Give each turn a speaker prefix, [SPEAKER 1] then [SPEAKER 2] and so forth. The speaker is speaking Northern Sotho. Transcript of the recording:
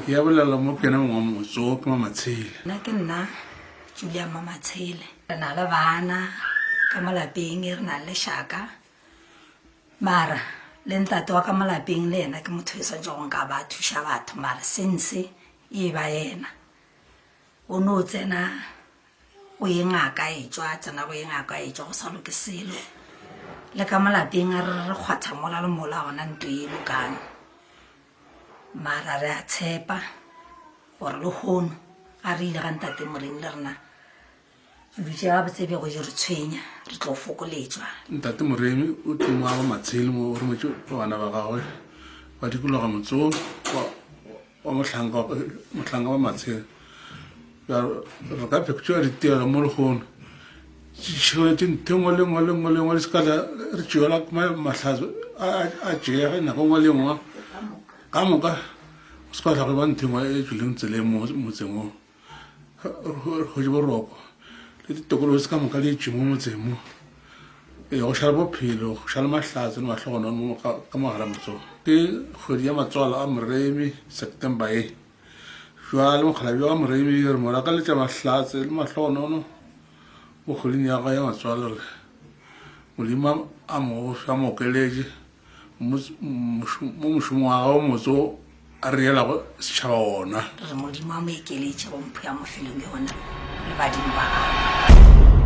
[SPEAKER 1] Ya bolela mo ke yena mongwe wa motse o ke Mamatshele.
[SPEAKER 2] Nna ke nna Julia Mamatshele. Re na le bana ka mo lapeng, re na le lešaka. Mara le ntate wa ka mo lapeng le yena ke motho e swantse go nka ba thuša batho mara sense e ba yena. O no tsena go ye ngaka e tšwa, tsena go ye ngaka e tšwa go sa loke selo. Le ka mo lapeng a re re kgwatha mola le mola gona nto e lokang. Mara re a tshepa gore lehono ga re ile ga ntate Moremi le rena dilo tše gabotse bego di re tshwenya re tlo fokoletšwa.
[SPEAKER 1] Ntate Moremi o tlo aba matshelo mo o rometše bana ba gagwe ba dikologa motse wo wa mohlanka mohlanka wa matshelo. Re ka phekotšwa ditirelo mo lehono tšhireletše ntho e nngwe le nngwe le nngwe le nngwe le se ka re tšeela mahlatso a tšeege nako nngwe le nngwe ka moka go se ka tla go ba ntho e nngwe e tswileng tseleng mo motseng wo re hwetše boroko le ditokologo tse ka moka di tšwe mo motseng mo ee go šale bophelo go šale mahlatso le mahlogonolo mo ka mogara motse wo ke kgwedi ya matswalo a moremi september e Jwale mokgalabje wa Moremi re mo lakaletša mahlatse le mahlogonono mo kgweding ya gagwe ya matswalo re Modimo a mo fe a mo okeletše mo mošomong wa gagwe motse o a re yelago setšhaba wona.
[SPEAKER 2] Re Modimo a mo ekeletše go mpho ya mo feleng yona le badimo ba gagwe.